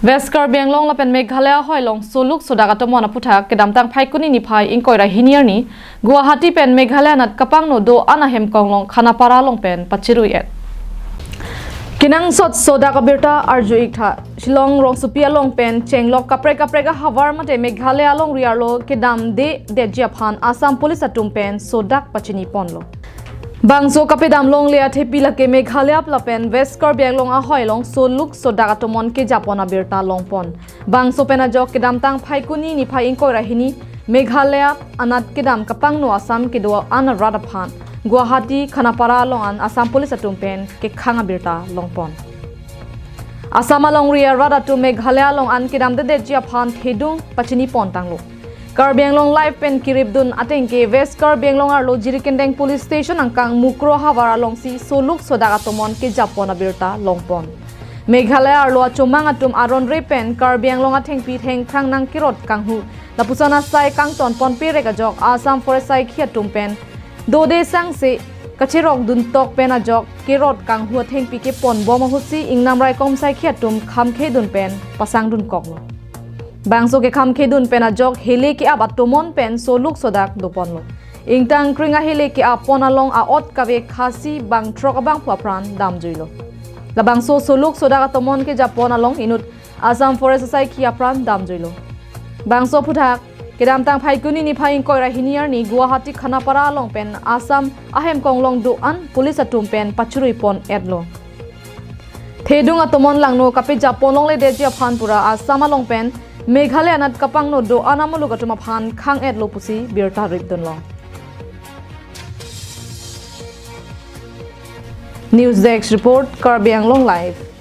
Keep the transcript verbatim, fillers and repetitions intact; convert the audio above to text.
West Karbi Anglong lapen Meghalaya ahoi along soluk sodak atomon aputhak kedamtang Phaikuni niphai ingkoi ra hini arni Guwahati pen Meghalaya anat kapangno do-an ahem konglong Khanapara along pen pachirui-et. Kenangsot sodak abirta arju-ik tha. Shillong rongsopi along pen chenglok kaprek kaprek ahavar mate Meghalaya alongri arlo kedamde detji aphan Assam Police atum pen sodak pachini ponlo. Bangso kapedam longle athepi lake Meghalaya lapen West Karbi Anglong ahoi along soluk sodak atomon kejapon abirta longpon. Bangso pen ajok kedamtang Phaikuni niphai ingkoi ra hini Meghalaya anat kedam kapangno Assam kedo-an arat aphan Guwahati Khanapara along an Assam Police atum pen kekhang abirta longpon. Assam alongri arat atum Meghalaya along an kedamde detji aphan thedung pachini pontanglo. Karbi Anglong Live pen kiripdun ateng ke West Karbi Anglong arlo Jirikindeng Police Station angkang Mukroh ahavar alongsi soluk sodak atomon kejapon abirta longpon. Meghalaya arlo achomang atum aron re pen Karbi Anglong athengpi thengphrang nangkerot kanghu lapuson asai kangton ponpe rek ajok Assam Forest asaikhi atum pen dode sangse kacherok duntok pen ajok kerot kanghu athengpi kepon bom ahutsi ingnam raikom asaikhi atum khamkhedun pen pasangdun koklo. Bangso kekhamkhedun pen ajok hele ke-ap atomon pen soluk sodak doponlo. Ingtang kring ahele ke-ap pon along a-ot kave Khasi bangthrok abangphu apran damjuilo. Labangso soluk sodak atomon kejapon along inut Assam Forest asaikhi apran damjuilo. Bangso aputhak kedamtang Phaikuni niphai ingkoi ra hini arni Guwahati Khanapara along pen Assam ahem konglong do-an police atum pen pachirui pon-etlo. Thedung atomon langno kapejapon longle detji aphan pura Assam along pen Meghalaya anat kapangno do-an amuluk atum aphan khang-etlo pusi birta ripdunlong. News Desk Report, Karbi Anglong Live.